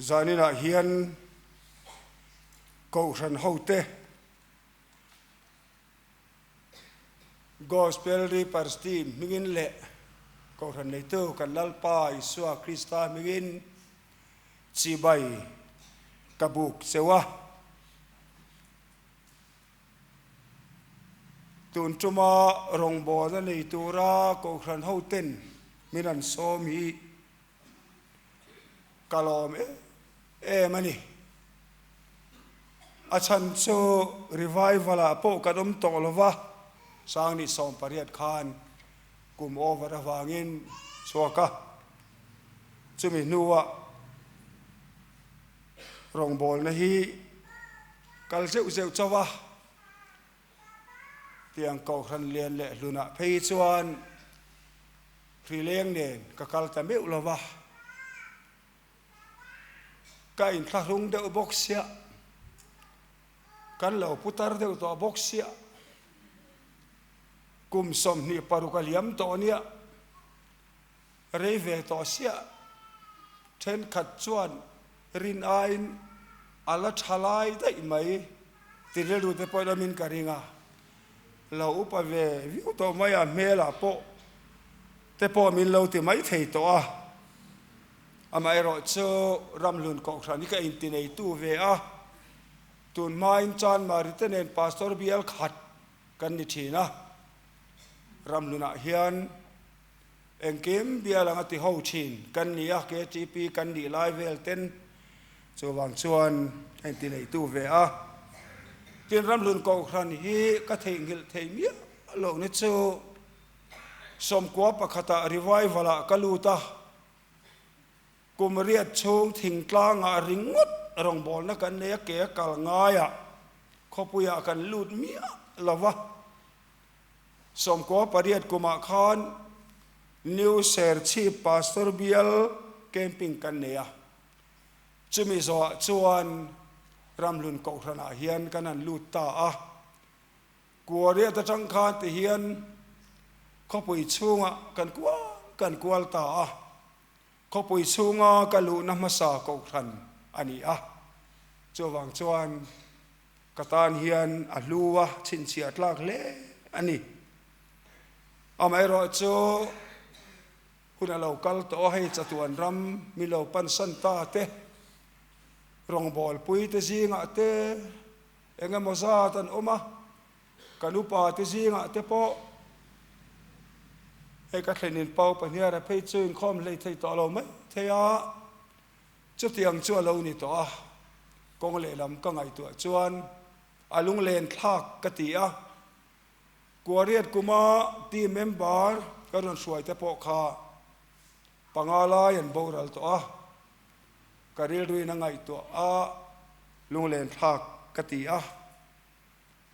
Zaninah hian Kohhran hote Gospel Reapers Team hmingin leh Kohhran neitu kan Lalpa Isua Krista hmingin chibai ka buk cheu a. Tun tuma rawngbawlna nei tura Kohhran hoten min an sawm hi ka lawm em em a ni. A chhan chu revival ah pawh kan awm tawh lo va, Sangni 18 khan kum over avangin chhuak a, chumi hnuah rawngbawlna hi kal zeuh zeuh chauh a, tiang Kohhran lian leh hlunah phei chuan Hrileng nen ka kal ta meuh lo va, ka inthlahrung deuh bawk sia, kan lo putar deuh tawh bawk sia, kum 26 a liam tawh nia, rei ve tawh sia, thenkhat chuan rin aiin a la tha lai daih mai ti rilru te pawhin awmin ka ring a. Lo upa ve viau tawh mai a, hmelah pawh te pawh min lo ti mai thei tawh a. Amaherawh chu Ramhlun Kohhran hi ka inti neitu ve a, tun hmain Chanmari te nen Pastor bial khat kan ni thin a. Ramhlunah hian Engkim bial anga ti ho thin kan ni a, KTP kan nih lai vel ten chuvang chuan a inti neitu ve a. Tin Ramhlun Kohhran hi ka theihnghilh thei miah loh ni chu 91 ah revival ah ka lut a, kum riat chhung thingtlangah ringawt rawngbawlna kan nei a, ke a kal ngaiah khawpuiah kan lut miah lo va. 98 kumah khan New Serchhip Pastor Bial Camping kan nei a, chumi zawhah chuan Ramhlun Kohhranah hian kan han lut ta a. Kuariat atang khan ti hian khawpui chhungah kan kual kan kual ta a, khawpui chhunga ka luhna hmasa Kohhran a ni a, chuvang chuan Ka tan hian a hlu a chhinchhiah tlak hle a ni. Amaherawh chu hun a lo kal tawh a, hei chatuan ram mi lo pansan ta te, rawngbawlpui te zingah te eng emaw zat an awm a, kan upa te zingah te pawh hei ka thlenin pau pahniara phei chu inkhawm hlei thei tawh lo mai thei a. Chutiang chu a lo ni tawh a, kawng lehlam ka ngaihtuah chuan a lunglen thlak ka ti a. Kuariat kuma team member ka rawn hruai te pawh kha panga lai an boral tawh a, ka rilruin a ngaihtuah a lunglen thlak ka ti a.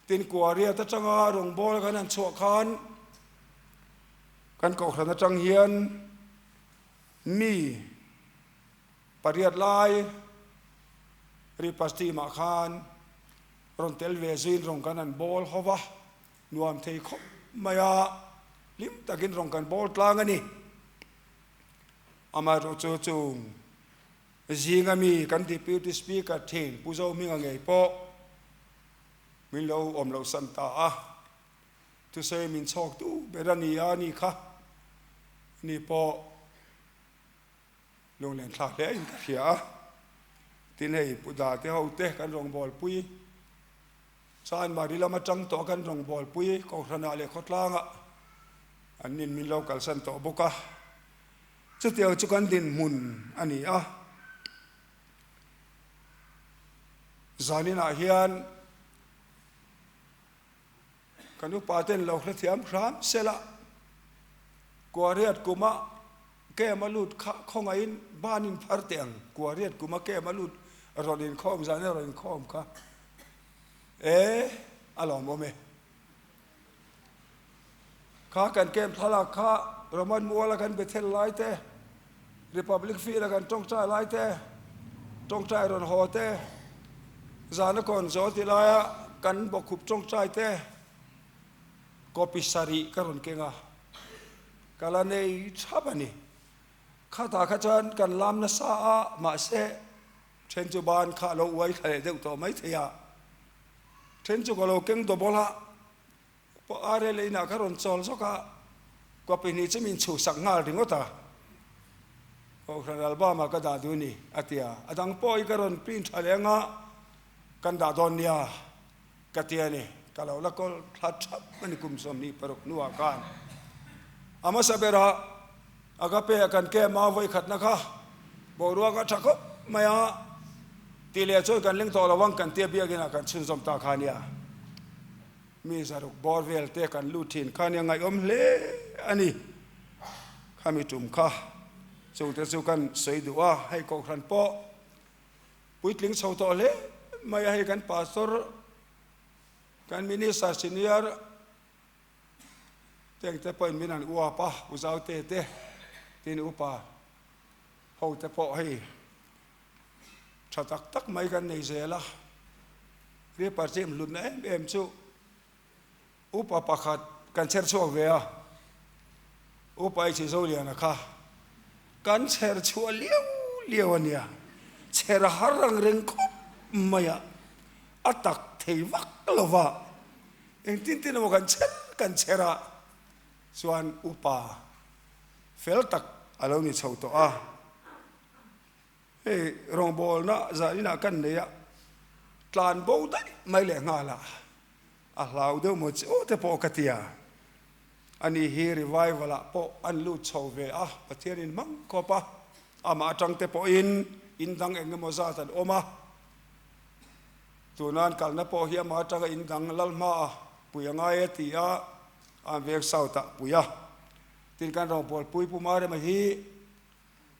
Tin Kuariat atanga rawngbâwl kan han chhuah khan kan kohhran atang hian Mi pariat lai Reapers team ah khan rawn tel ve zuiin rawn kan han bawl ho va, nuam thei khawp mai a, hlim takin rawn kan bawl tlang a ni. Amaherawh chu chung zinga mi kan Deputy Speaker thin Pu Zohminga ngei pawh min lo awm loh san ta a. Thusawi min chhawk tu ber a ni a ni kha ni pawh lunglen thlak hle in ka hria a. Tin hei Pu Da te ho te kan rawngbawlpui Chanmari lam atang tawh kan rawngbawlpui Kohhranah leh khawtlangah an nin min lo kalsan tawh bawk a. Chutiang chu kan dinhmun a ni a. Zaninah hian. Kan upa ten lo hrethiam hram sela, Kuariat kuma kem a lut kha khawngaihin ban in phar teh ang, Kuariat kuma kem a lut rawn inkhawm zan a rawn inkhawm kha e a lawmawm e. Kha kan kem thlalak kha Roman Muala kan Bethel lai te, Republic Field a kan tawngtai lai te, tawngtai rawn haw te, zana kawn zawl ti laia kan bawkhup tawngtai te, copy sarih ka rawn keng a, ka la nei thap a ni. Khatah kha chuan kan lam nasa a, mahse. Then chu ban kha a lo uai thla leh deuh tawh maithei a, then chu ka lo keng double a, pawh a rel inah ka rawn chawl zawk a, copy hnih chu min chhuhsak nghal ringawt a, Kohhran album ah ka dah duh ni a ti a, a dang pawh hi ka rawn print tha leh anga kan dah dawn nia ka ti a ni, ka lo la kawl thla thap a ni kum 26 hnuah khan a hmasa berah Agape ah kan camp a vawikhatna kha boruak a tha khawp mai a, tih leh chuan kan leng tawh lo ang kan tia biakin ah kan chhunzawm ta kha nia. Mi zaruk bawr vel te kan lut thin kha nia ngaihawm hle a ni. Khami tum kha chungte chu kan sawi duh a, hei kohhran pawh puitling chho tawh hle mai a, hei kan pastor, kan minister senior tengte pawhin min han uap a, u Zaute te tin upa ho te pawh hei tha tak tak mai kan nei zel a, Creeper chim hlutna em em chu upa pakhat kan chher chhuak ve a, upa i Chizoliana kha kan chher chhuah liau liau a nia, chher har ang reng khawp mai a, a tak thei vak lo va, engtin tin emaw kan chher kan chher a chuan upa fel tak a lo ni chho tawh a. Hei rawngbawlna zaninah kan nei a, tlan bo daih mai leh nghal a, a hlau deuh maw chiu te pawh ka ti a. Ani hi revival ah pawh an lut chho ve a, Pathianin hmang khawp a, amah atang te pawhin in dang eng emaw zat an awm a. Tuna an kalna pawh hi amah atanga in dang lal hma a pui a ngai e ti a, an veng south ah pui a. Tin kan rawngbawlpui Pu Marema hi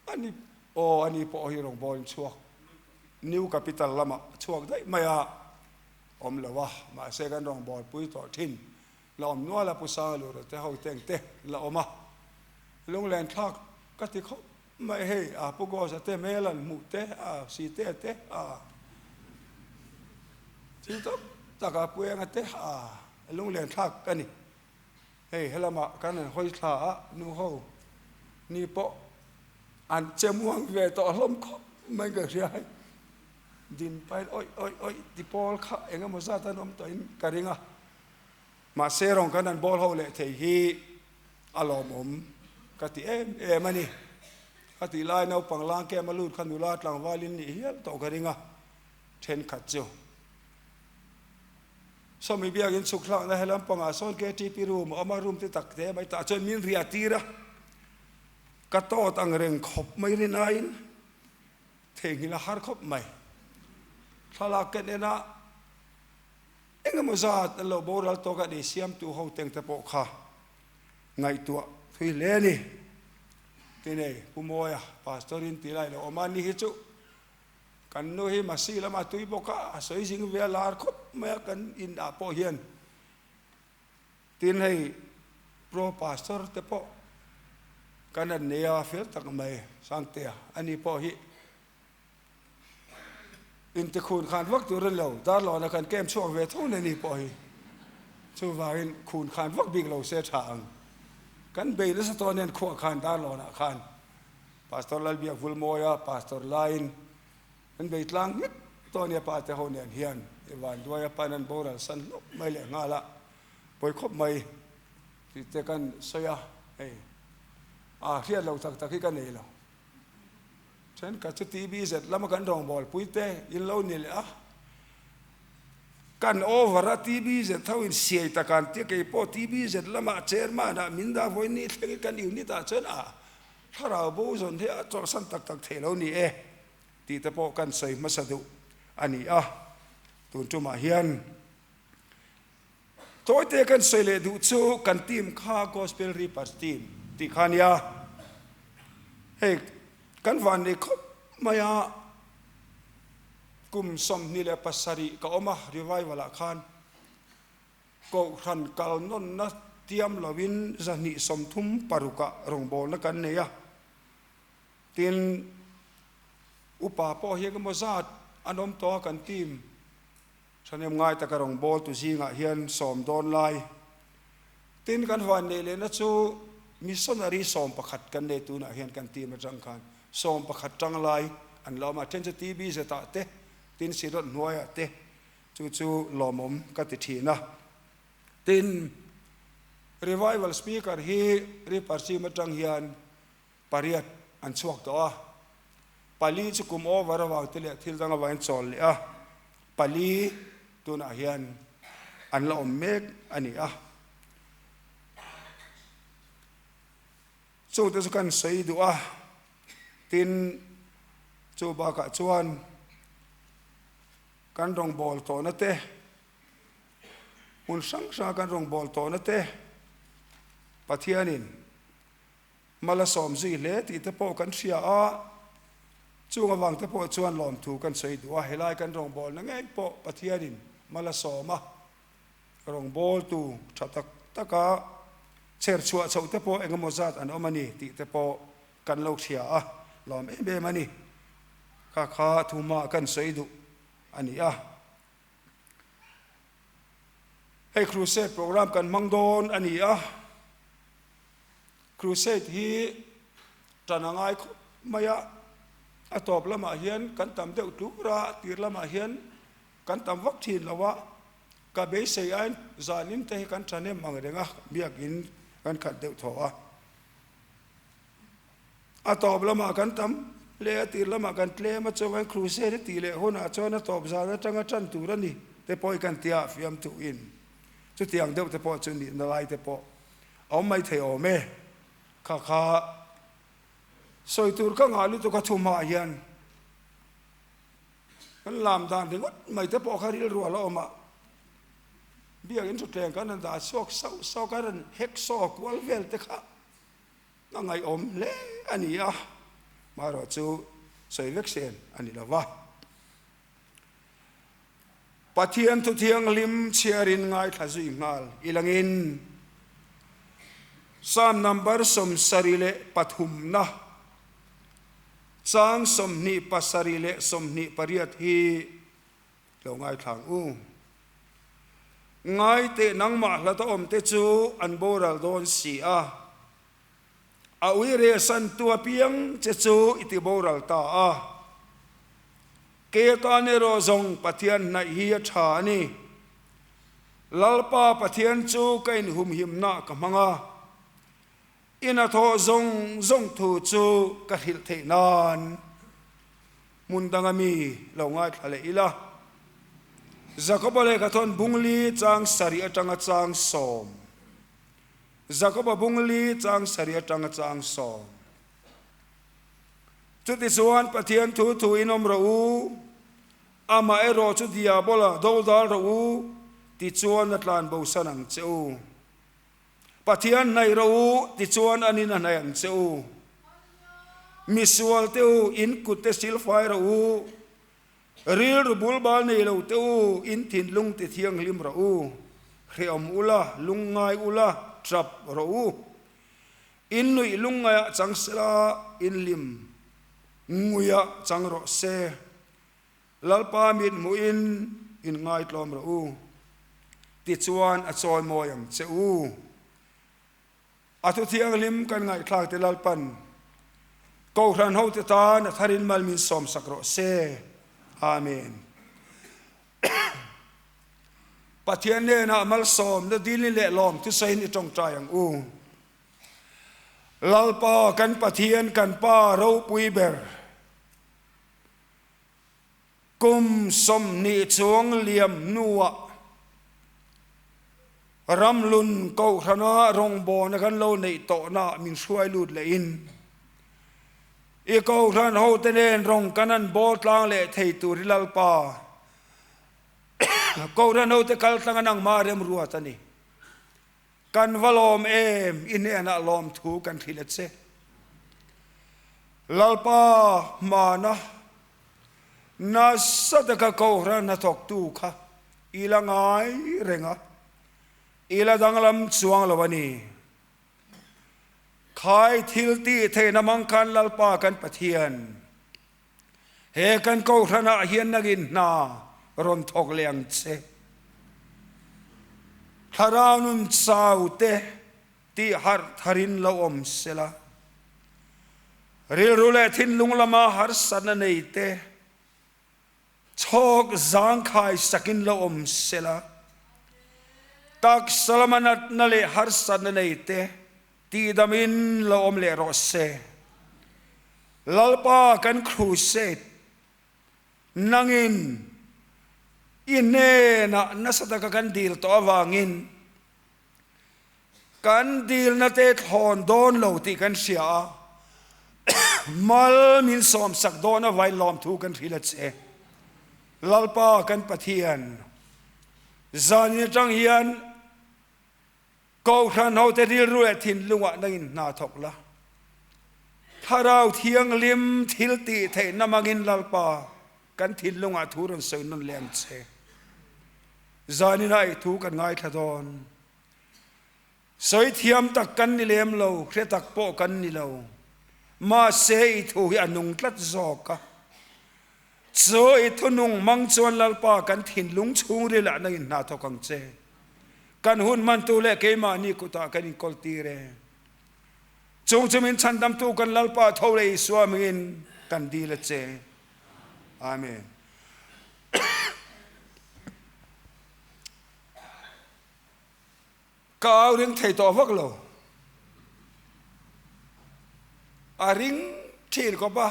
Ani aw ani pawh hi rawngbâwl in chhuak New Capital lamah a chhuak daih mai a, awm lo a, mahse kan rawngbâwl pui tawh thin la awm nual a, Pu Sangalura te ho te engte la awm a, lunglen thlak ka ti khawp mai hei a Pu Ghosa te hmel an hmuh te a Site te a thil tam tak a Pu Enga te a lunglen thlak a ni. Hei helamah kan han hawi thla a, nu ho ni pawh an che muang ve tawh hlawm khawp mai ka hria hei. Din pain awih awih awih ti pawl kha eng emaw zat an awm tawhin ka ring a. Mahse rawng kan han bawl ho leh thei hi a lawmawm ka ti em em a ni. Ka tih lai naupang lang kem a lut kha nula tlangvalin nih hial tawh ka ring a, thenkhat chu. Sawmi biakin chhuk thlakna he lampangah sawn KTP room a awm a, room te tak te mai tah chuan min riah tir a, ka tawt ang reng khawp mai rinaiin theihnghilh a har khawp mai. Thlalak ken en a engemaw zat an lo boral tawk a ni siamtu ho teng te pawh kha ngaihtuah thui hle a ni. Tinei Pu Mawia Pastor in tih lai lo awm a ni hi chu Kan nu hi Masi lamah tui bawk a, a sawi zing ve a lar khawp mai a kan in ah pawh hian. Tin hei Pro Pastor te pawh kan han nei a fel tak mai Sangtea ani pawh hi inti khun khan vak tur a ni lo, Darlawn a kan kem chhuak ve tho ni pawh hi chuvangin khun khan vak bik lo se tha ang. Kan bei nasa tawh nen khuah khan Darlawn ah khan Pastor Lalbiak Vulmawia Pastor laiin an bei tlang nghet tawh ania pa te ho nen hian i vanduai a pan an boral san hlauh mai leh nghal a pawi khawp mai tih te kan sawi a hei a hriat loh tak tak hi ka nei lo thenkhat chu TBZ lama kan rawngbawl pui te in lo ni leh a kan over a TBZ ho in siai tak an tia kei pawh TBZ lamah chairman ah min dah vawi ni thleng kan unit ah chuan a Thlarau bo zawn hi a chawlhsan tak tak theih lo ni e tih te pawh kan sawi hmasa duh a ni a. Tun tumah hian tawite kan sawi leh duh chu kan team kha Gospel Reapers team tih kha a nia. Hei kan van nei khawp mai a, kum 27 ka awm a revival ah khan. Kohhran kal nawnna tiam loin 236 ah rawngbawlna kan nei a, tin upa pawh hi engemaw zat an awm tawh a kan team thahnem ngai taka rawngbawltu zingah hian sawm dawn lai. Tin kan van neih lehna chu missionary 11 kan nei tunah hian kan team atang khan 11 tang lai an la awm a, then chu TBZ ah te, tin Synod hnuaiah te chu chu lawmawm ka ti thin a. Tin, Revival Speaker hi Riparchim atang hian pariat an chhuak tawh a, pali chu kum over avang te leh thil dang avangin chawl leh a, pali tunah hian an la awm mek a ni a. Chungte chu kan sawi duh a, tin chu bakah chuan kan rawngbâwl tawhna te, hmun hrang hranga kan rawngbâwl tawhna te Pathianin Mal a sawm zui hle tih te pawh kan hria a, chung avang te pawh chuan lawmthu kan sawi duh a, helai kan rawngbawlna ngei pawh Pathianin mal a sawm a, rawngbawltu tha tak taka chher chhuah chhoh te pawh eng emaw zat an awm a ni tih te pawh kan lo hria a, lawm em em a ni. Kha kha thuma kan sawi duh a ni a. Hei Crusade program kan hmang dawn a ni a. Crusade hi tan a ngai khawp mai a, a tawp lamah hian kan tam deuh tlur a, tir lamah hian kan tam vak thin lo a, ka beisei aiin zanin te hi kan thahnem ang reng a, biakin kan khat deuh thaw a. A tawp lamah kan tam hle a, tir lamah kan tlem a, chuan Crusade a tih leh hunah chuan a tawp zan atanga tan tur a ni te pawh hi kan tia a fiamthuin chutiang deuh te pawh chu nihna lai te pawh a awm mai thei awm e. Kha kha sawi tur ka ngah lutuk a thuhmaah hian kan lam dan ringawt mai te pawh kha rilru a la awm a, biakin thutthleng kan han dah chhuak sauh sauh a, kan rawn hek saw kual vel te kha A ngaihawm hle a ni a, marawh chu sawi vek sen a ni lo va. Pathian thu thianghlim chhiarin ngaithla zui nghal ilangin Psalm number 73na chang 27 leh 28 hi lo ngaithla ang u. Ngai teh nangmah hlata awmte chu an boral dawn si a, a ui rehsan tu apiang che chu i ti boral ta a. Ke tan erawh zawng Pathian hnaih hi a tha a ni. Lalpa Pathian chu ka inhumhimna ka hmang a, i hnathawh zawng zawng thu chu ka hrilh theih nan. Hmun danga mi lo ngaithla leh ila. Jakoba lehkhathawn bungli chang sarih atanga chang sawm. Jakoba bungli chang sarih atanga chang sawm. Chutichuan Pathian thu thu in awm rawh u, amah erawh chu diabola dodal rawh u, tichuan a tlan bosan ang che u. Pathian hnaih rawh u, tichuan an in a hnaih ang che u. Misual te u, in kut te silfai rawh u. Rilru bulbal nei lo te u, in thinlung ti thianghlim rawh u. Hrehawm ula, lungngai ula, tap rawh u. In nuih lungngaiah chang sela, in hlim nguiah chang rawh se. Lalpa mit hmuhin in ngaitlawm rawh u, tichuan a chawimawi ang che u. A thu thianghlim kan ngaihthlak te Lalpan Kohhran hote tan a tharin mal min sawmsak rawh se. Amen. Pathian hnenah malsawmna dilin leh lawm thusawiin i tawngtai ang u. Lalpa kan Pathian kan Pa ropui ber. Kum 20 chuang liam hnuah ramlun kohhrana rawngbawlna kan lo neih tawhnaah min hruai lut lehin i kohhran hote nen rawng kan han bawl tlang leh thei tur hi Lalpa kohhran hote kal tlanga nangmah remruat a ni. Kan va lawm em, i hnenah lawmthu kan hrilh a che. Lalpa hmana nasa taka Kohhran hnathawktu kha i la ngai reng a, i la danglam chuang lo a ni. Khai thil tih theihna hmang khan Lalpa kan Pathian, He kan Kohhranah hian nangin hna rawn thawk leh ang che. Thlarau nun chau te tih harh tharin lo awm sela. Rilru leh thinlung lama harsatna nei te chhawk zangkhai sakin lo awm sela, taksa lama natna leh harsatna nei te tihdamin lo awm leh rawh se. Lalpa kan crusade nangin i hnenah nasa taka kan dil tawh avangin Kan dilna te thlawn dawn lo tih kan hria a, mal min sawmsak dawn a vai lawmthu kan hrilh a che. Lalpa kan Pathian, zanin atang hian Kohhran hote rilru leh thinlungah nangin hna thawk la. Thlarau Thianghlim thil tih theihna hmangin Lalpa kan thinlungah thu rawn sawi nawn leh ang che. Zaninah i thu kan ngaithla dawn. Sawi thiam tak kan ni lem lo, hre tak pawh kan ni lo. Mahse i thu hi a nung tlat zawk a. Chu i thu nung hmang chuan Lalpa kan thinlung chhungrilah nangin hna thawk ang che. Kan hun hmantu leh keimahni kutah kan inkawl tir e. Chung chu min chhandamtu kan Lalpa tho leh Isua hmingin kan dil a che. Amen. Ka au ring thei tawh vak lo. A ring thin khawp a,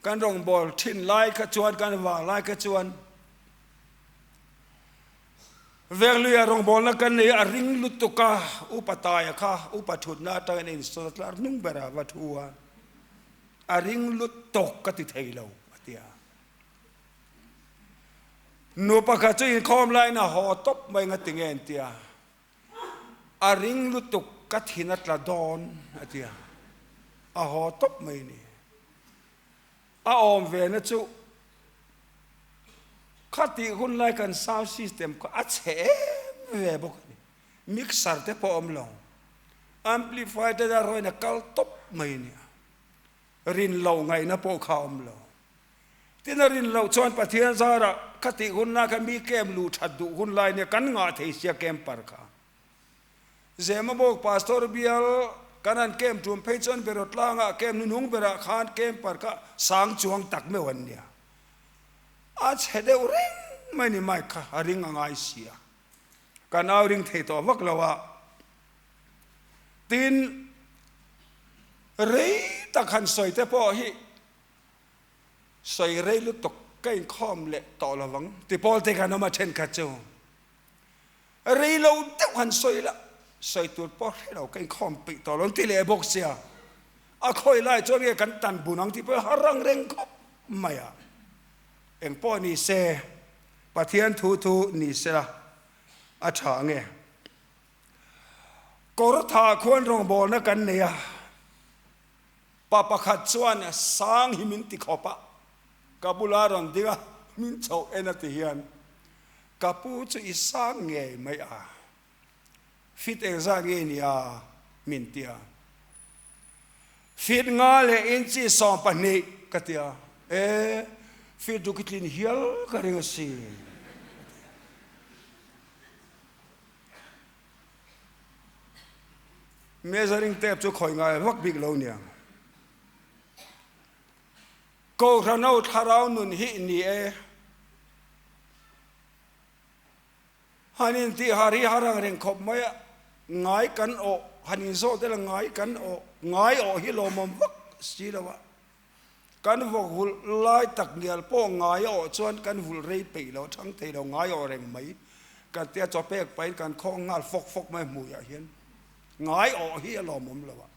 kan rawngbâwl thin lai kha chuan, kan vang lai kha chuan Vengluia rawngbâwlna kan nei a, a ring lutuk a, upa taia kha upa thutna atangin a insawn a, tlar hnung berah a va thu a, a ring lutuk ka ti thei lo a ti a. Nu pakhat chu inkhawm laiin a haw tawp mai nga ti nge an ti a, a ring lutuk ka thin a tla dawn a ti a, a haw tawp mai a ni. A awm ve na chu khatih hun lai kan sound system kha a chhe em ve bawk a ni, mixer te pawh a awm lo, amplifier te a rawn a kal tawp mai a ni a, rin loh ngaihna pawh kha a awm lo. Tin a rin loh chuan Pathian zarah kha tih hun lai kha mi camp luh that duh hun lai nia kan ngah thei sia camper kha. Zemabawk Pastor bial kan han camp tum phei chuan Beraw tlangah camp hnuhnung berah khan camper kha sang chuang tak meuh an nia. A chhe deuh reng mai ni mic kha a ring a ngai sia. Kan au ring thei tawh vak lo a. Tin rei tak han sawi te pawh hi Sawi rei lutuk ka inkhawm leh tawh lo vang ti pawl te khan awm a thenkhat chu rei lo deuh han sawi la, sawi tur pawh hre lo ka inkhawm peih tawh lo an ti leh bawk sia, a khawi lai chuan nge kan tan bun ang tih pawh har ang reng khawp mai a, engpawh ni se Pathian thu thu ni sela a tha nge. Kawr tha khuan rawngbawlna kan nei a. Pa pakhat chuan sang hi min ti khawp a, ka bula rawn ding a, min chhoh en a ti hian, Ka pu chu i sang ngei mai a, fit engzah nge nia? min ti a. Fit nga leh inchi 12 ka ti a, E, fit ruk i tlin hial ka ring asin, a ti a. Measuring tape chu khawi ngai vak bik lo niang. Kohhran ho thlarau nun hi ni e. Han in tih har hi har ang reng khawp mai a, ngai kan awh, han in zawh tel a ngai kan awh, ngai awh hi lawmawm vak si lo a. Kan vawk vulh lai tak ngial pawh ngai a awh chuan kan vulh rei peih lo, thang thei lo, ngai awh reng mai. Kan tia chaw pek pahin kan khawng nghal fawk fawk mai hmuiah hian ngai awh hi a lawmawm lo a,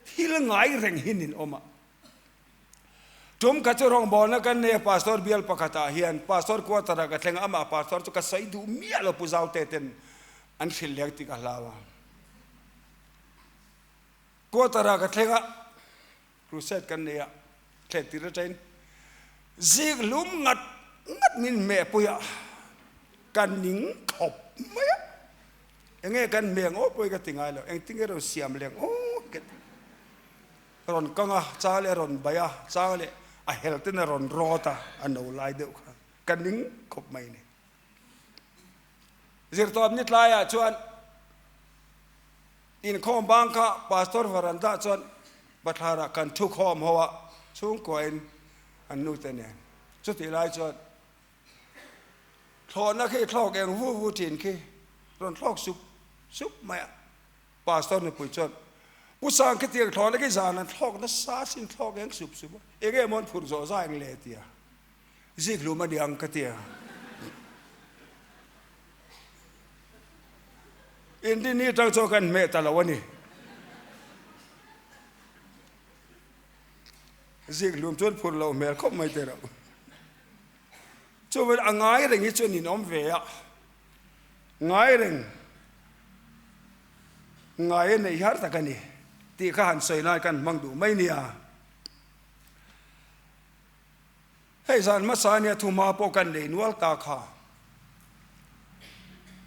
thil ngai reng hi nin awm a. Tum kha chu rawngbawlna kan nei a, Pastor bial pakhatah hian Pastor quarter ah ka thleng a, amah Pastor chu ka sawi duh miah lo Pu Zaute ten an hrilh leng tih ka hlau a. Quarter ah ka thleng a, Crusade kan nei a, thlen tir atangin zik lum ngat ngat min hmeh pui a, ka ning khawp mai a, enge kan hmeh ang aw pawhin ka ti ngai lo, engtin nge rawn siam leh ang aw ka ti, rawn kang a, chang leh a rawn bai a, chang leh a hel ten a rawn rawt a, a no lai deuh kha ka ning khawp mai a ni. Zirtawp ni tlaiah chuan inkhawm bang kha Pastor Varanda chuan. Bathlarah kan thu khawm ho a, chhungkuain an nute nen. Chutih lai chuan thlawhna khi thlawk eng vu vu thin khi rawn thlawk sup sup mai a. Pastor nupui chuan, Pu Sang khitiang thlawhna khi zan an thlawk nasa sin thlawk eng sup sup a, enge maw an phurh zawh zai ang le tia zik hlum a ni ang ka tia. Inrinni atang chuan kan hmeh ta lo a ni. Zik hlum chuan phurh loh hmel khawp mai te reuh. Chuvangin a ngai reng hi chuan inawm ve a. Ngai reng, ngai a neih har tak a ni tih kha han sawi lai kan hmang duh mai nia. Hei zan hmasa ania thuma pawh kan nei nual ta kha.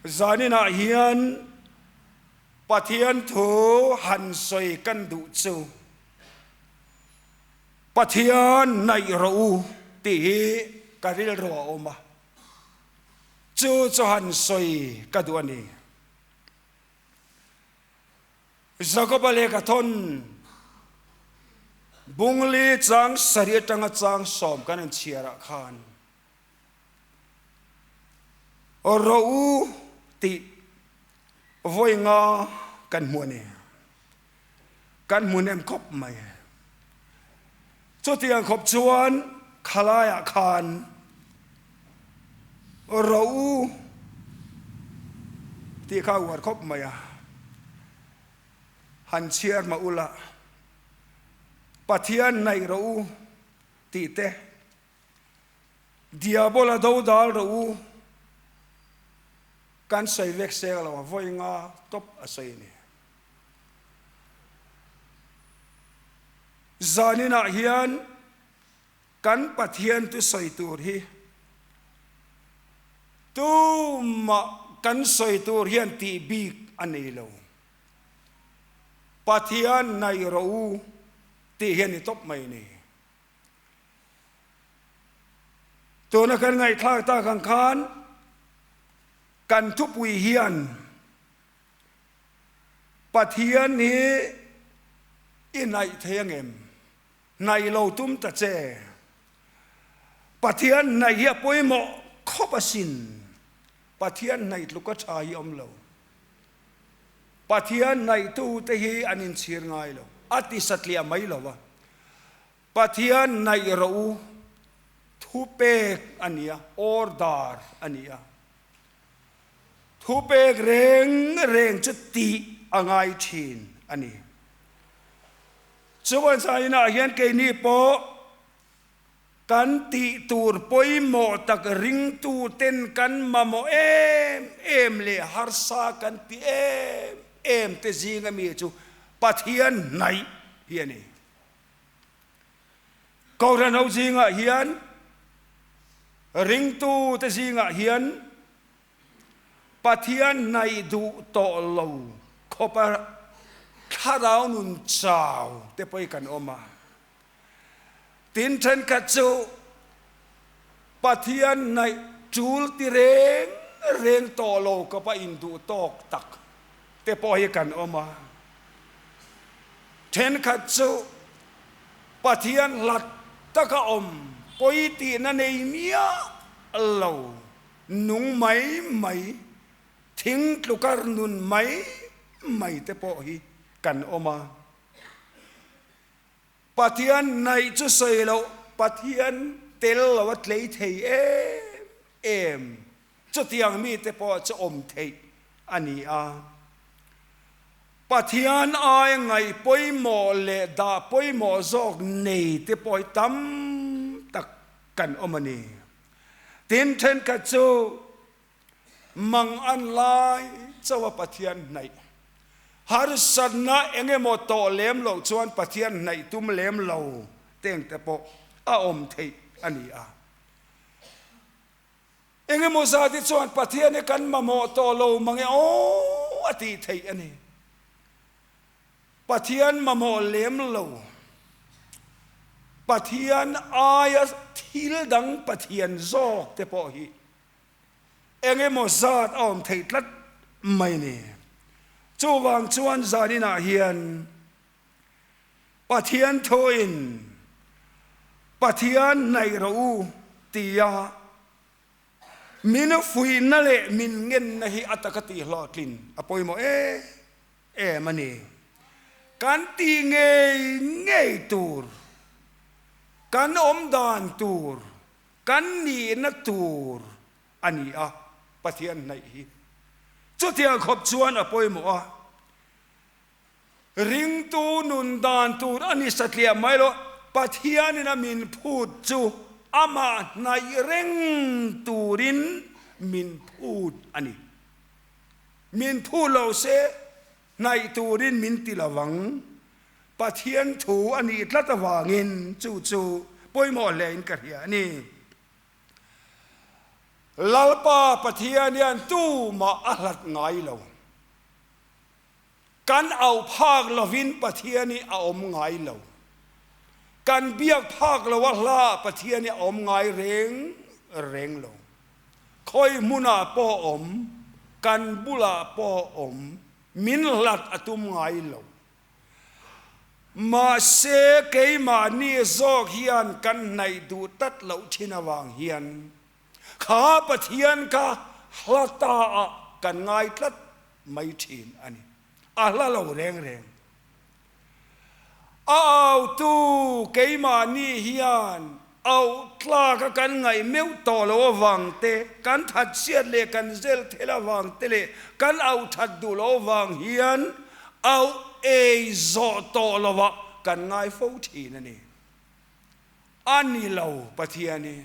Zaninah hian Pathian thu han sawi kan duh chu Pathian naih rawh u tih hi ka rilru a awm a. Chu chu han sawi ka duh a ni. Jakoba lehkha thawn Bungli chang sarih atanga chang sawm kan han chhiarah khan Rawh u tih vawi nga kan hmu a ni. Kan hmu nem khawp mai. Chutiang khawp chuan khalaiah khan ro u tih kha a uar khawp mai a, han chhiar mah ula Pathian hnaih ro u tih te, Diabola dodal ro u kan sawi vek seng lo a, vawi nga tawp a sawi a ni. Zaninah hian kan Pathian tu sawi tur hi tumah kan sawi tur hian tih bik a nei lo. Pathian naih rawh u tih hi a ni tawp mai ni. Tuna kan ngaihthlak tak ang khan kan thupui hian Pathian hi i hnaih thei angem? Hnaih lo tum ta che. Pathian hnaih hi a pawimawh khawp asin. Pathian hnaih tluk a tha hi a awm lo. Pathian hnaihtute hi an inchhir ngai lo. A ti satliah mai lo va. Pathian hnaih rawh u, thupek a ni a, order a ni a. Thupek reng reng chu tih a ngai thin a ni. Chuan zainah hian keini pawh kan tih tur pawimawh tak ringtuten kan mamawh em em leh harsa kan ti em em te zinga mi chu Pathian hnaih hi a ni. Kohhran ho zingah hian ringtute zingah hian Pathian hnaih duh tawh lo khawpa thlarau nun chau te pawh hi kan awm a. Tin thenkhat chu Pathian hnaih tul ti reng reng tawh lo khawpa induh tawk tak te pawh hi kan awm a. Thenkhat chu Pathian hlat taka awm pawi tihna nei miah lo, nung mai mai, thing tlukar nun mai mai te pawh hi kan awm a. Pathian hnaih chu sawi loh, Pathian tel lo a tlei thei em em. Chutiang mite pawh chu awm theih a ni a. Pathian aia ngaih pawimawh leh dah pawimawh zawk nei te pawh hi tam tak kan awm a ni. Tin, thenkhat chu mang an lai chauh a Pathian hnaih. Harsatna eng emaw tawh lem loh chuan Pathian hnaih tum lem lo teng te pawh a awm theih a ni a. Engemaw zat hi chuan Pathian hi kan mamawh tawh lo mange aw a tih theih a ni. Pathian mamawh lem lo, Pathian aia thil dang Pathian zawk te pawh hi engemaw zat a awm theih tlat mai ni. Chuvang chuan zaninah hian. Pathian thuin Pathian hnaih rawh u tia min fuihna leh min ngenna hi a taka tihhlawhtlin a pawimawh em em a ni. Kan tih ngei ngei tur, kan awm dan tur, kan nihna tur a ni a, Pathian hnaih hi. Chutiang khawp chuan a pawimawh a. Ringtu nun dan tur a ni satliah mai lo, Pathianin a min phut chu amah hnaih reng turin min phut a ni. Min phut lo se hnaih turin min ti lo vang. Pathian thu a nih tlat avangin chu chu pawimawh hlein ka hria a ni. Lalpa Pathian hian tumah a hlat ngai lo. Kan auh phak lovin Pathian hi a awm ngai lo. Kan biak phak lo a hla ah Pathian hi a awm ngai reng reng lo. Khawi hmunah pawh awm, kan bulah pawh awm, min hlat a tum ngai lo. Mahse keimahni zawk hian kan hnaih duh tlat loh thin avang hian kha Pathian kha hla ta ah kan ngai tlat mai thin a ni. A hla lo reng reng. A autu keimahni hian auh tlak a kan ngaih meuh tawh loh avang te, kan that chhiat leh kan zel thel avang te leh kan auh that duh loh avang hian auh ei zawh tawh lovah kan ngai fo thin a ni. A ni lo Pathian hi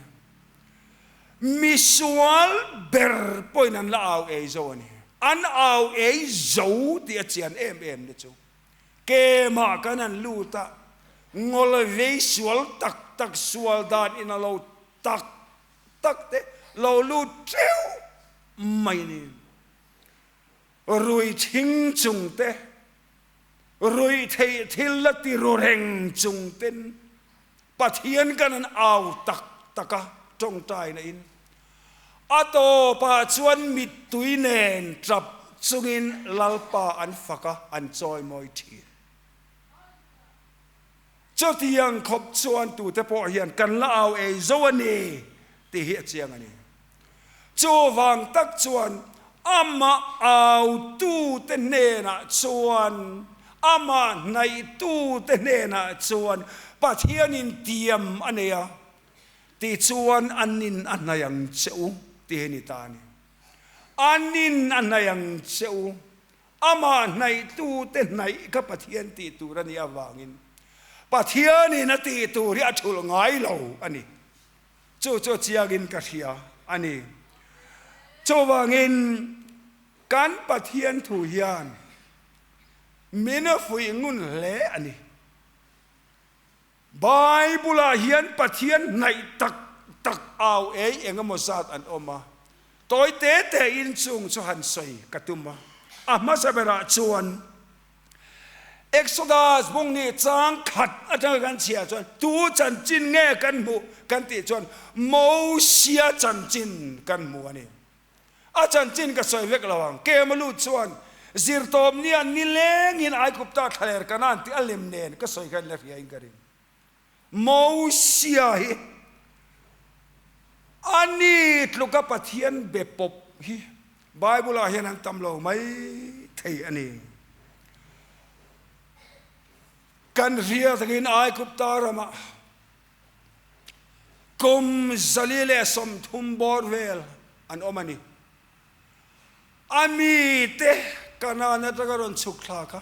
misual ber pawhin an la au ei zo a ni. An au ei zo tih a chian em em ni chu. Kemah kan han lut a, ngawl vei sual tak tak sual dan in a lo tak tak te lo lut teuh mai ni. Rui thing chung te, ruih theih thil la ti ru reng chung ten Pathian kan an au tak tak a, tawngtaina in. A tawpah chuan mittui nen tap chungin Lalpa an fak a, an chawimawi thin. Chutiang khawp chuan tute pawh hian kan la au ei zo a ni tih hi a chiang a ni. Chuvang tak chuan amah autute hnenah chuan, amah hnaihtute hnenah chuan Pathianin tiam a nei a, tichuan an in a hnaih ang che u tih hi ni ta a ni. An in a hnaih ang che u, amah hnaihtute hnaih kha Pathian tih tur a nih avangin Pathianin a tih tur hi a thulh ngai lo a ni. Chu chu chiangin ka hria a ni. Chuvangin kan Pathian thu hian min a fuih ngun hle a ni. Bible-ah hian Pathian hnaih tak tak au ei eng emaw zat an awm a. Tawi te tein chung chu han sawi ka tum a. A hmasa berah chuan Exodus bung nih chang khat atanga kan chhiah chuan tu chanchin nge kan hmuh kan tih chuan Mosia chanchin kan hmu a ni. A chanchin ka sawi vek lo ang. Kema lut chuan zirtawpnia nilengin Aigupta thlaler Kanaan tih a lem nen ka sawi khan la hria in ka ring. Mosia hi a ni tluka Pathian be pawp hi Bible ah hian an tam lo mai thei a ni. Kan hria takin Aigupta ramah kum 130 bawr vel an awm a ni. A mite Kanaan atanga rawn chhuk thlak a,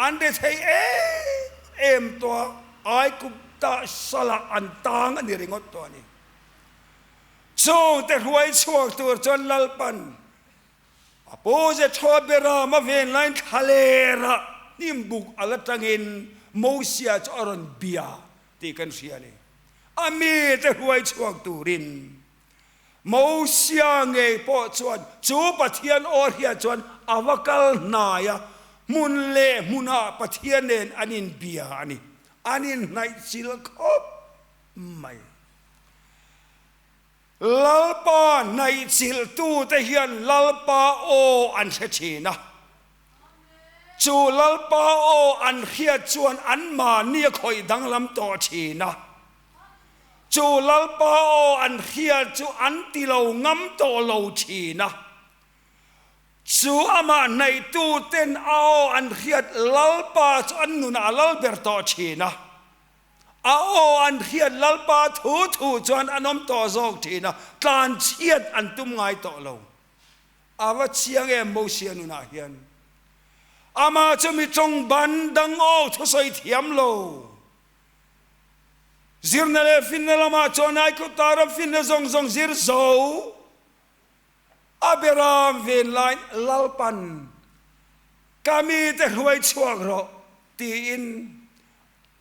an be thei em em tawh a, Aigupta salah an tang a ni ringawt tawh a ni. Chungte hruai chhuak tur chuan Lalpan a pu Jethro Beram a ven laiin thlalerah hnimbuk a la tangin Mosia chu a rawn bia tih kan hria a ni. A mite hruai chhuak turin Mosia ngei pawh chuan chu Pathian aw hriat chuan a va kal hnai a, hmun leh hmunah Pathian nen an inbia a ni. An inhnaihchilh khawp mai. Lalpa hnaihchilhtute hian Lalpa aw an hre thin a. Chu Lalpa aw an hriat chuan anmahni a khawih danglam tawh thin a. Chu Lalpa aw an hriat chu an ti lo ngam tawh lo thin a. Chu amah hnaihtu ten a aw an hriat Lalpa chu an nunah a lal ber tawh thin a. A aw an hriat Lalpa thu thu chuan an awm tawh zawk thin a, tlanchhiat an tum ngai tawh lo. A va chiang em Mosia nunah hian. Amah chu mi tawng ban dang aw thusawi thiam lo. Zirna leh finna lamah chuan Aigupta ram finna zawng zawng zir zo. A beram ven laiin Lalpan ka mite hruai chhuak rawh tiin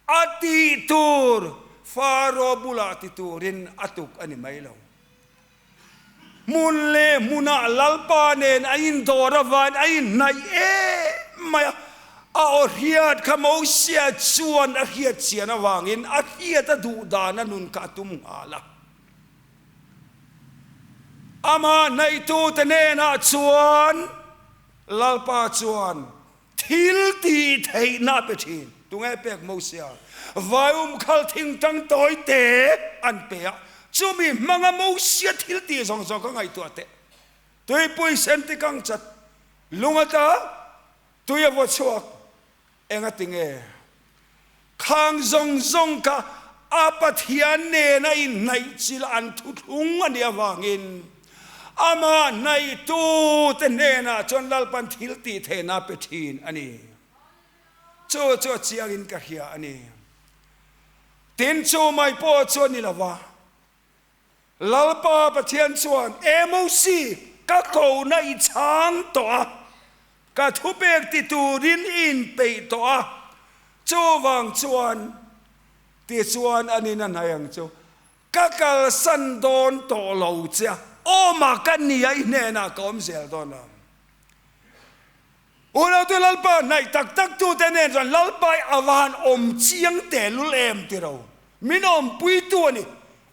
a tih tur Faro bulah ti turin a tuk a ni mai lo. Hmun leh hmunah Lalpa nen a indawr avain a inhnaih em mai a, a aw hriat kha Mosia chuan a hriat chian avangin a hriat a duh dan a nun kha a tum nghal a. Amah hnaitute hnenah chuan Lalpa chuan thil tih theihna a pe thin. Tunge pek Mosia? Vaium khal thingtang tawi te an pe a, chumi hmanga Mosia thil tih zawng zawng ka ngaihtuah teh. Tuipui sen tikang chat, lung ata tui a vaw chhuak. Engati nge? Khang zawng zawng kha a Pathian nena inhnaih chil an thuthlung a nih avangin amah hnaihtute hnenah chuan Lalpan thil tih theihna a pe thin a ni. Chu chu a chiangin ka hria a ni. Tin, chu mai pawh chu a ni lo va. Lalpa Pathian chuan, Mosi, ka kohna i chhang tawh a, ka thupek ti turin i inpeih tawh a, chuvang chuan, tichuan a nin a hnaih ang chu, ka kalsan dawn tawh lo che a, awma ka nia i hnenah ka awm zel dawn ang. Unaute Lalpa hnaih tak tak tute nen chuan Lalpa i a va han awm chiang tehlul em ti ro. Min awmpuitu a ni.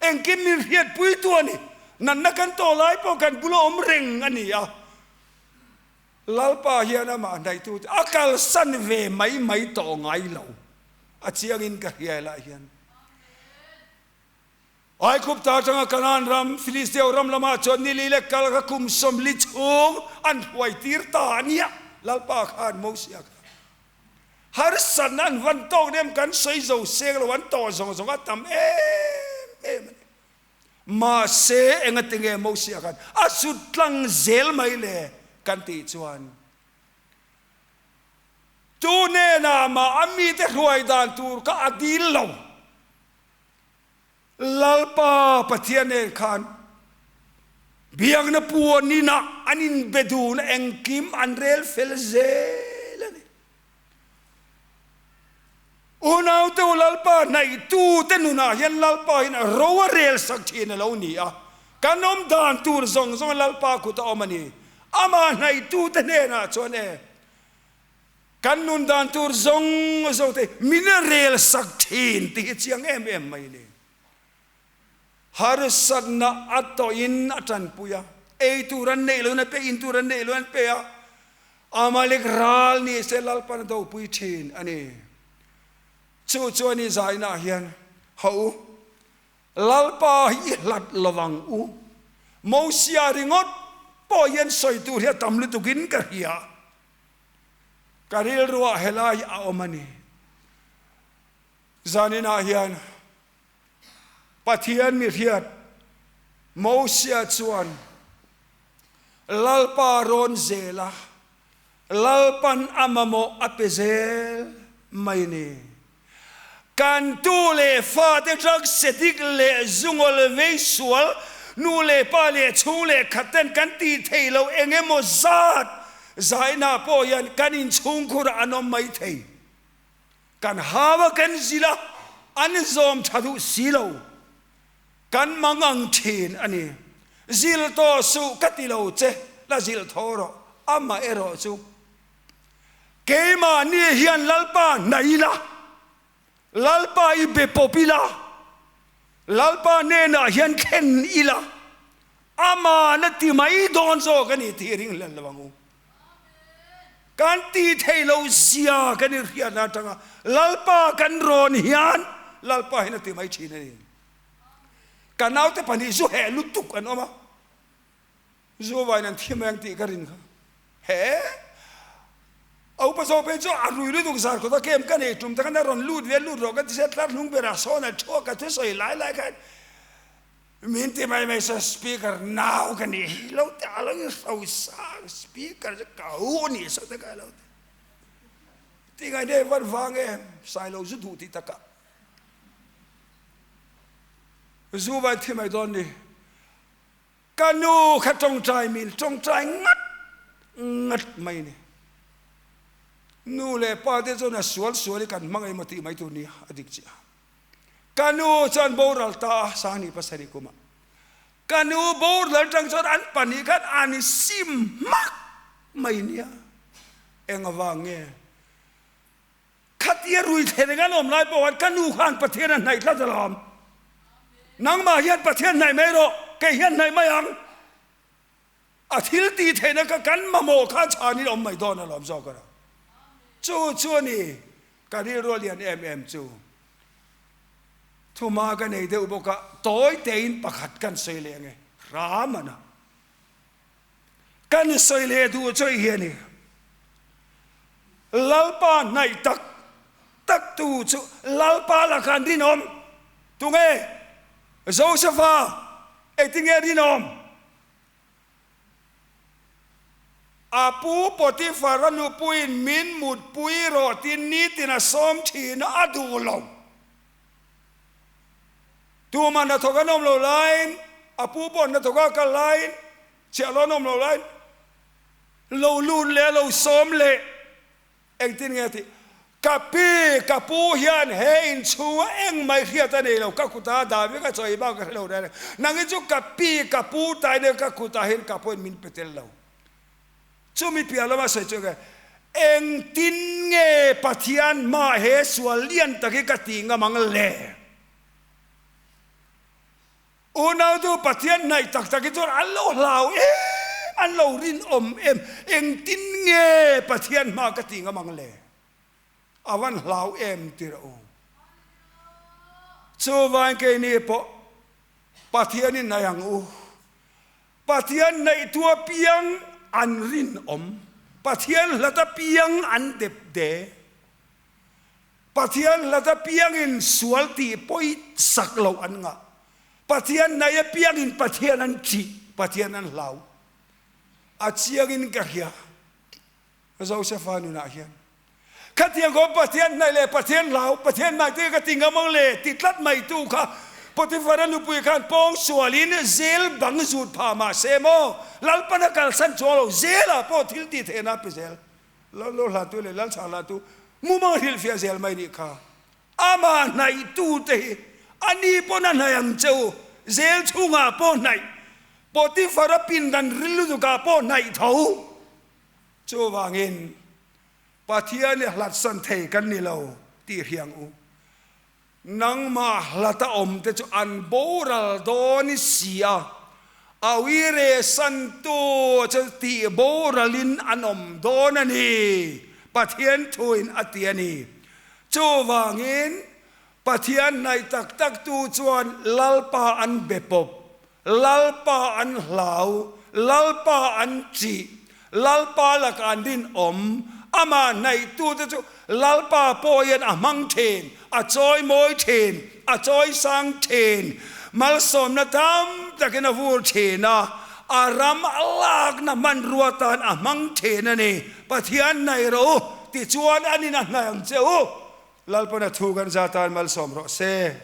Engkim min hriatpuitu a ni. Natna kan tawh lai pawh kan bula awm reng a ni a. Lalpa hian amah hnaihtute a kalsan ve mai mai tawh ngai lo. A chiangin ka hria lah hian. Aigupta atanga Kanaan ram, Filisteo ram lamah chuan ni li leh kal kha kum 40 chhung an hruaitir ta a nia. Lalpa khan Mosia kha harsatna an van tawk nem kan sawi zo seng lo an tawh zawng zawng a tam em em a ni. Mahse engatinge Mosia khan a zut tlang zel mai le kan tih chuan tu hnenah mah a mite hruai dan tur kha a dil lo. Lalpa Pathian nen khan biakna puan inah an inbe dun a, engkim an rel fel zel a ni. Unaute u Lalpa hnaihtute nunah hian Lalpa hian ro a rel sak thin a lo ni a, kan awm dan tur zawng zawng Lalpa kut a awm a ni. Amah hnaihtute hnenah chuan e, Kan nun dan tur zawng zawng te min rel sak thin tih hi chiang em em mai ni. Harsatna a tawhin a tanpui a, ei tur an neih loin a pe, in tur an neih loin an pe a, Amalek ral ni se Lalpan a dopui thin a ni. Chu chuan i zainaah hian ho u, Lalpa hi i hlat lovang u. Mosia ringawt pawh hian sawi tur hi a tam lutukin ka hria. Ka rilruah helai a awm a ni. Zaninah hian Pathian mi hriat Mosia chuan Lalpa rawn zel a, Lalpan a mamawh a pe zel mai ni. Kan tu leh fate drugs addict leh zungawl vei sual, nu leh pa leh chhung leh khat ten kan tih theih loh eng emaw zat zaina pawh hian kan inchhungkhur ah an awm mai thei. Kan hau a kan zil a, an zawm tha duh si lo. Kan mang ang thin a ni. Zil tawh suh ka ti lo che, la zilh tho rawh, amah erawh chu. Keimahni hian Lalpa hnaih ila, Lalpa i be pawp ila, Lalpa hnenah hian thlen ila, Aman a ti mai dawn zawk a ni tih i ringhlel lo ang u. Kan tih theih loh zia kan inhriatna atanga Lalpa kan rawn hian Lalpa hian a ti mai thin a ni. Ka naute pahnih zu heh lutuk an awm a, zu vain an thi mai ang tih ka rin kha. He a upa zawk phei chu a rui lutuk zar khawta kem ka nei tum takhan a rawn lut ve lut rawh ka ti sia tlar hnung berah sawn a thu a ka thusawi lai lai khan Min ti mai mai saw speaker nau ka nih hi lo te a lo in hro sang speaker chu ka hu nih saw te ka lo ti ti ngai nei van vang em sai lo zu duh tih takah zu vai thi mai dawn ni ka nu kha tawngtai min tawngtai ngat ngat mai ni nu leh pa te chuan a sual sual hi kan hmang emaw tih mai tur nia a dik chiah. Ka nu chuan boral ta a, Sangni pasarih kumah. Ka nu boral tang chuan an pahnih khan an sim hmak mai nia. Eng avang nge? Khatia rui thlen reng an awm lai pawh khan ka nu khan Pathian a hnaih tlat alawm. Nangmah hian Pathian hnaih mai rawh, kei hian hnaih mai ang. A thil tih theihna kha kan mamawh khan chhanin awm mai dawn alawm zawk a. Chu chu a ni ka rilru a lian em em chu. Thuma ka nei deuh bawk a, tawi tein pakhat kan sawi leh ange, hram a na. Kan sawi leh duh chu hei hi a ni. Lalpa hnaih tak tak tu chu Lalpa lakah an rinawm. Tunge? Josepha engtinge rinawm? A pu Potiphar-a nupuiin min mutpui rawh tiin nitin a sawm thin a, a duh lo. Tumah hnathawk an awm lo laiin, a pu pawh hnathawk a kal laiin, chhiahhlawh an awm lo laiin, lo lut leh a lo sawm leh. Engtin nge a tih? Ka pi, ka pu hian he inchhunga engmah i hriat a nei lo, ka kutah a dah vek a, chawi bak ka hre lo reng reng. Nang hi chu ka pi, ka pu ta in ka kutah hian ka pawhin min pe tel lo. Chumi piah lama sawi chu enge? Engtin nge Pathian hmaah he sual lian tak hi ka tih ngam ang le? Unautu Pathian hnaih tak tak hi chuan an lo hlau em, an lo rinawm em, engtin nge Pathian hma ka tih ngam ang le? A van hlau em ti rawh u. Chuvain keini pawh Pathian i hnaih ang u. Pathian hnaihtu apiang an rinawm, Pathian hlat apiang an dep de. Pathian hlat apiangin sual tih pawi sak loh an ngah. Pathian hnaih apiangin Pathian an ṭih, Pathian an hlau. A chiangin ka hria Josefa nunah hian. Khatiang khaw Pathian hnaih leh Pathian hlau, Pathian hmai te ka ti ngam ang le ti tlat mai tu kha Potifara nupui khan pawng sualin zel bang zut phah mah se maw Lalpan a kalsan chuang lo, zelah pawh thil tih theihna a pe zel. Lal lo hlatu leh lal chhah hlatu mumang hrilhfiah zel mai nih kha. Amah hnaihtute hi a ni pawn a hnaih ang che u, zel chhungah pawh hnaih, Potifara pindan ril lutukah pawh hnaih tho. Chuvangin Pathian i hlatsan thei kan ni lo tih hriang u. Nangmah hlata awmte chu an boral dawn i si a, a uire santu chu tih boralin an awm dawn a ni, Pathian thuin a ti a ni. Chuvangin, Pathian hnaih tak taktu chuan Lalpa an be pawp, Lalpa an hlau, Lalpa an ṭih, Lalpa lakah an rinawm, amah hnaihtute chu Lalpa pawh hian a hmang ṭhin, a chawimawi ṭhin, a chawisang ṭhin, malsawmna tam takin a vur ṭhin a, a ram a lakna hmanrua tan a hmang ṭhin a ni. Pathian hnaih rawh u, tichuan an in a hnaih ang che u. Lalpana thu kan za tan malsawm rawh se.